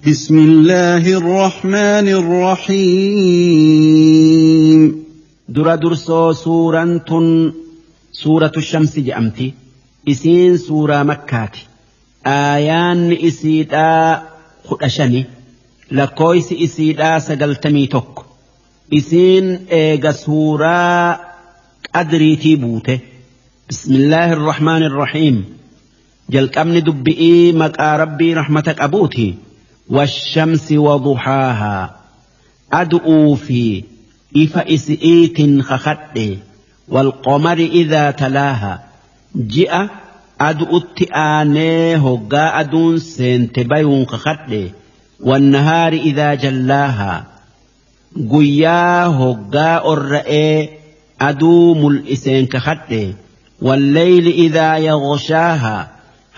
بسم الله الرحمن الرحيم. Dura dursoo suuraan tun Suuratu Shamsi je'amti. Isiin suuraa Makkaati. Aayaanni isiidhaa 15, lakkooysi isiidhaa 91. Isiin eega suuraa Qadriitii buute. Bismillaahi irrahmaani irrahiim. Jalqabni dubbi'ii maqaa Rabbii rahmata qabuuti. Washamsi waduhaahaa, adu'uu fi ifa isi'iitin kakadhe. Walqomari idaa talaaha, ji'a adu'utti aanee hoggaa aduun seente bayuun kakadhe. Wannahaari idaa jallaahaa, guyyaa hoggaa orra'ee aduu mul'iseen kakadhe. Walleyli idaa yaghshaahaa,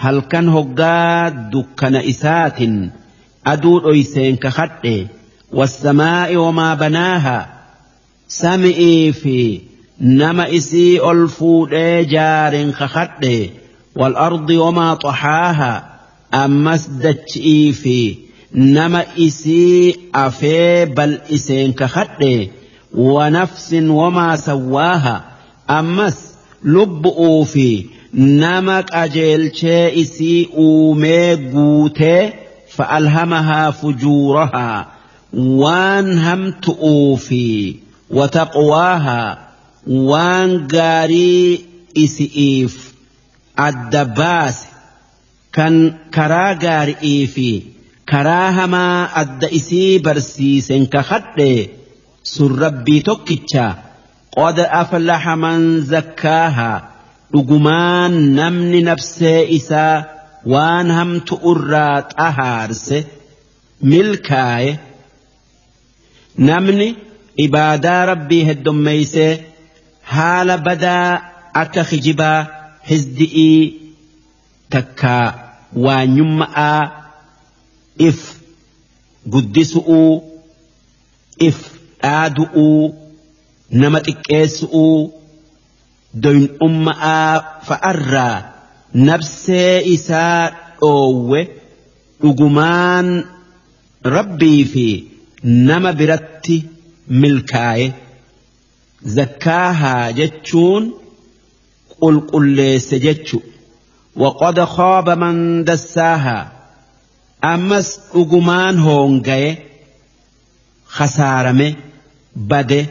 halkan hoggaa dukkana isaatin aduu dhoyseen kakadhe. Wassamaa'i wamaa banaahaa, sami'ii fi nama isii ol fuudhee jaaren kakadhe. Wal ardi wamaa xaxaahaa, ammas dachi'ii fi nama isii afee bal'iseen kakadhe. Wanafsin wamaa sawwaahaa, ammas lubbu'uu fi nama qajeelchee isii uumee guutee. Fa'alhamahaa fujuurahaa, waan hamtu'uu fi wataqwaahaa, waan gaarii isi'iif adda baase, kan karaa gaari'ii fi karaa hamaa adda isii barsiisen kakadhe. Sun Rabbii tokkicha. Qad aflaha man zakkaahaa, dhugumaan namni nafsee isaa waan hamtu irraa xahaarse milkaaye. Namni ibaadaa Rabbii heddommeeysee haala badaa akka kijibaa, hizdi'ii, takkaa waanyumma'aa, if guddisu'uu, if dhaadu'uu, nama xiqqeessu'uu, doyin'umma'aa fa'arraa nafsee isaa dhoowwe, dhugumaan Rabbii fi nama biratti milkaaye. Zakkaahaa jechuun qulqulleesse jechu. Waqad khaaba man dassaahaa, ammas dhugumaan hoongaye, khasaarame, bade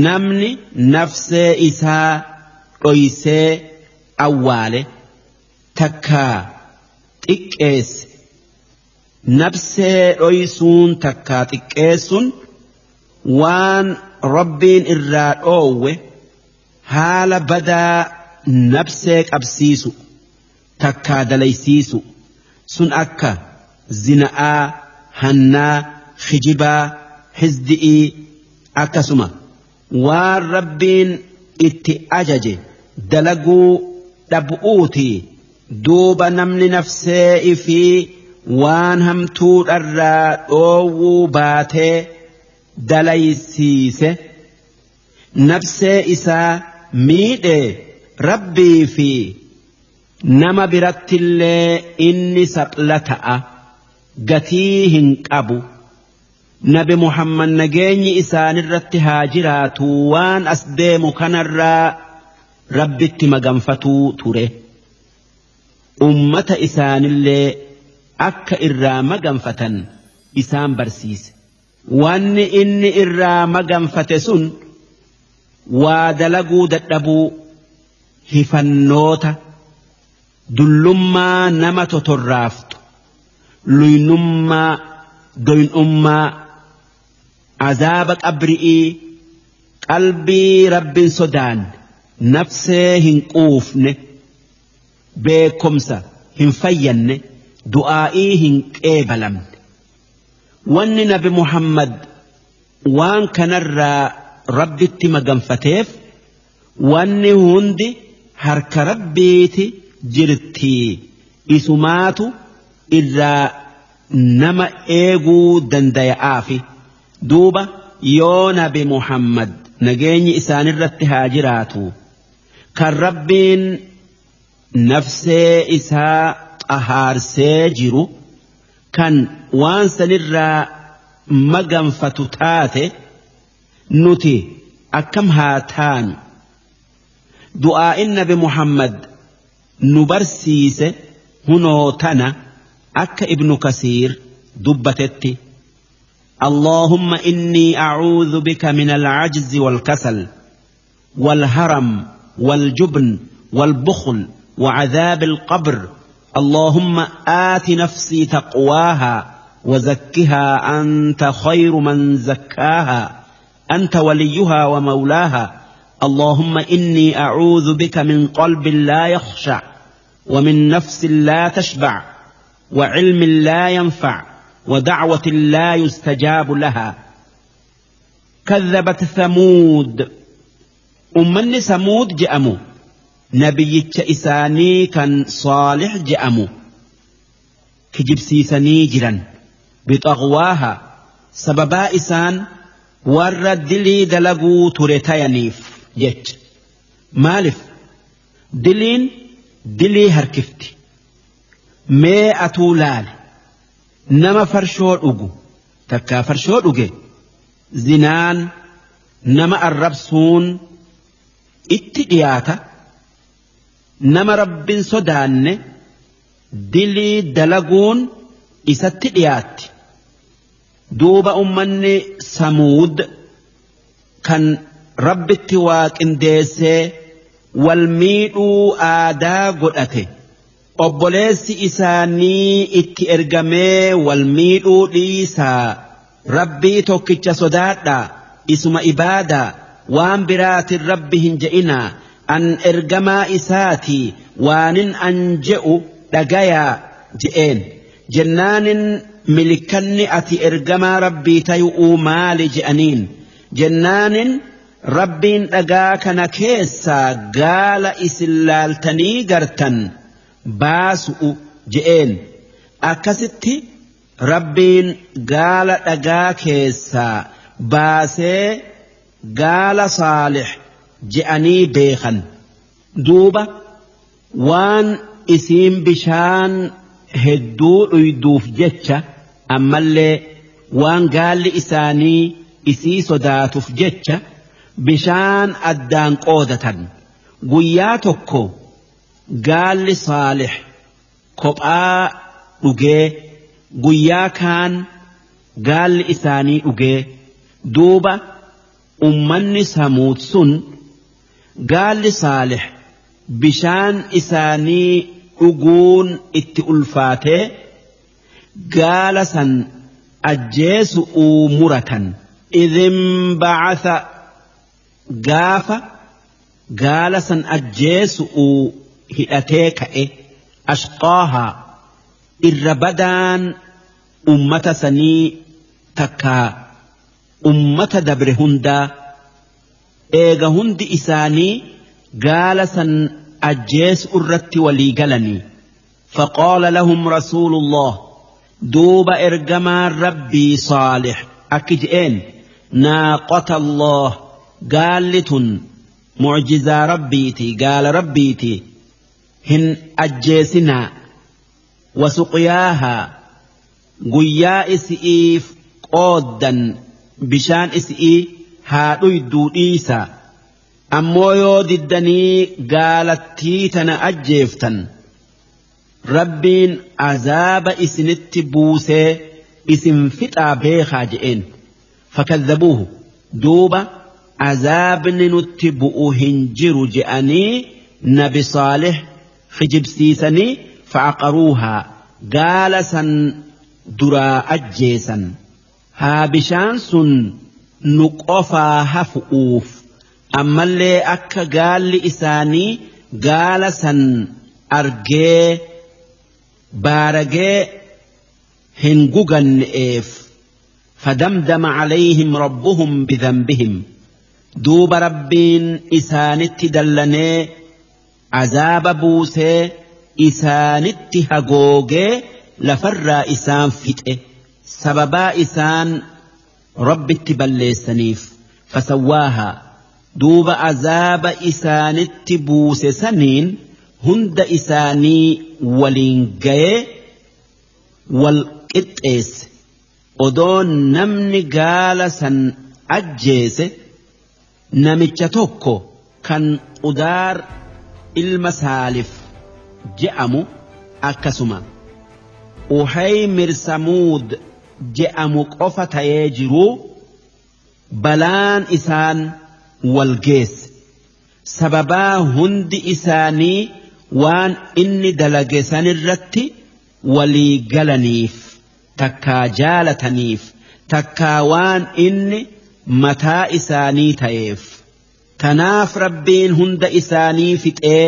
namni nafsee isaa dhoysee awwaale takkaa xiqqeesse. Nafsee dhoysuun takkaa xiqqeessun waan Rabbiin irraa dhoowwe, haala badaa nafsee qabsiisu takkaa dalaysiisu, sun akka zina'aa, hannaa, kijibaa, hizdi'ii, akkasuma waan Rabbiin itti ajaje dalaguu dhab'uuti. Duuba namni nafsee ifii waan hamtuudharraa dhoowwuu baatee dalaysiise, nafsee isaa miidhe, Rabbii fi nama birattillee inni sapla ta'a, gatii hin qabu. Nabi Muhammad nageenyi isaanirratti haa jiraatu waan as deemu kanarraa Rabbitti maganfatuu ture. Ummata isaanillee akka irraa maganfatan isaan barsiise. Wanni inni irraa maganfate sun waa dalaguu dadhabuu, hifannoota, dullummaa nama totorraaftu, luynummaa, doyn'ummaa, azaaba qabri'ii, qalbii Rabbin sodaanne, nafsee hin quufne, beekomsa hin fayyanne, du'aa'ii hin qeebalamne. Wanni Nabi Muhammad waan kanarraa Rabbitti maganfateef, wanni hundi harka Rabbiiti jirtii, isumaatu irraa nama eeguu dandaya'aafi. Duuba yoo Nabi Muhammad nageenyi isaanirratti haa jiraatu kan Rabbiin nafsee isaa xahaarsee jiru. Kan waan sanirraa maganfatu taate nuti akkam haa taanu? Du'aa'in Nabi Muhammad nu barsiise hunoo tana akka Ibnu Kasiir dubbatetti: اللهم إني أعوذ بك من العجز والكسل والهرم والجبن والبخل وعذاب القبر. اللهم آت نفسي تقواها وزكها أنت خير من زكاها أنت وليها ومولاها. اللهم إني أعوذ بك من قلب لا يخشع ومن نفس لا تشبع وعلم لا ينفع ودعوة لا يستجاب لها. كذبت ثمود. أمني ثمود جأمو نبيتش إساني كان صالح جأمو كجبسيساني جرا بطغواها سببا إسان ور دلي دلقو تريتاينيف جت مالف دلين دلي هركفتي مي أتولال nama farshoo dhugu takkaa farshoo dhuge zinaan nama arrabsuun itti dhiyaata nama rabbin sodaanne dilii dalaguun isatti dhiyaatti. Duuba ummanni Samuud kan rabbitti waa qindeessee wal miidhuu aadaa godhate obboleessi isaanii itti ergamee wal miidhuu dhiisaa rabbii tokkicha sodaadhaa isuma ibaadaa waan biraatin rabbi hin je'inaa an ergamaa isaatii waanin an je'u dhagayaa je'een jennaanin milikanni ati ergamaa rabbii tayu'uu maali je'aniin jennaanin rabbiin dhagaa kana keessaa gaala isin laaltanii gartan baasu'u je'een. Akkasitti rabbiin gaala dhagaa keessaa baasee gaala Saalix je'anii beekan. Duuba waan isiin bishaan hedduu dhuyduuf jecha ammallee waan gaalli isaanii isii sodaatuuf jecha bishaan addaan qoodatan. Guyyaa tokko gaalli Saalix kophaa dhugee guyyaa kaan gaalli isaanii dhugee. Duuba ummanni Samuud sun gaalli Saalix bishaan isaanii dhuguun itti ulfaatee gaala san ajjeesu'uu muratan. Idhin ba'atha gaafa gaala san ajjeesu'uu hidhatee ka'e ashqaahaa irra badaan ummata sanii takkaa ummata dabre hundaa eega hundi isaanii gaala san ajjeesu irratti walii galanii. Faqaala lahum rasuulullah duuba ergamaan rabbii Saalix akki je'een: naaqata Allah gaalli tun mucjizaa rabbiiti gaala rabbiiti hin ajjeesinaa. Wasuqyaahaa guyyaa isi'iif qooddan bishaan isi'ii haa dhuyduu dhiisaa. Ammoo yoo diddanii gaalattii tana ajjeeftan rabbiin azaaba isinitti buusee isin fixaa beekaa je'een. Fakadhabuuhu duuba azaabni nutti bu'u hin jiru je'anii nabi Saalix kijibsiisanii fa'aqaruuhaa gaala san duraa ajjeesan. Haa bishaan sun nu qofaa hafu'uuf ammallee akka gaalli isaanii gaala san argee baaragee hin guganne'eef. Fadamdama calayhim rabbuhum bidhanbihim duuba rabbiin isaanitti dallanee azaaba buusee isaanitti hagoogee lafarraa isaan fixe sababaa isaan rabbitti balleessaniif. Fasawwaahaa duuba azaaba isaanitti buuse saniin hunda isaanii waliin gayee wal qixxeesse. Odoo namni gaala san ajjeese namicha tokko kan Qudaar ilma Saalif je'amu akkasuma Uhaymir Samuud je'amu qofa ta'ee jiruu balaan isaan wal geesse. Sababaa hundi isaanii waan inni dalage sanirratti walii galaniif takkaa jaalataniif takkaa waan inni mataa isaanii ta'eef. Tanaaf Rabbiin hunda isaanii fixee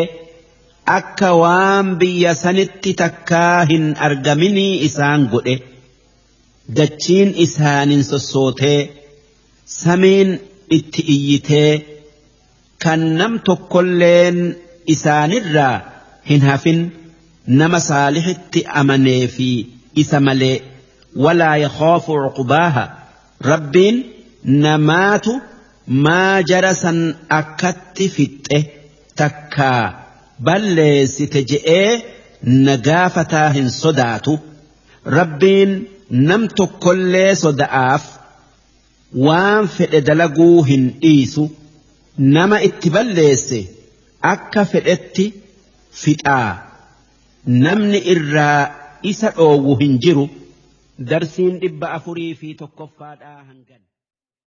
akka waan biyya sanitti takkaa hin argaminii isaan godhe. Dachiin isaanin sossootee samiin itti iyyitee kan nam tokkolleen isaanirraa hin hafin nama saalihitti amanee fi isa malee. Walaa yakhaafu cuqbaaha. Rabbiin namaatu maa jara san akkatti fixxe takkaa balleessite je'ee nagaafataa hin sodaatu. Rabbiin nam tokkollee soda'aaf waan fedhe dalaguu hin dhiisu. Nama itti balleesse akka fedhetti fixaa. Namni irraa isa dhoowwu hin jiru. Darsiin 401ffaadhaa hangan.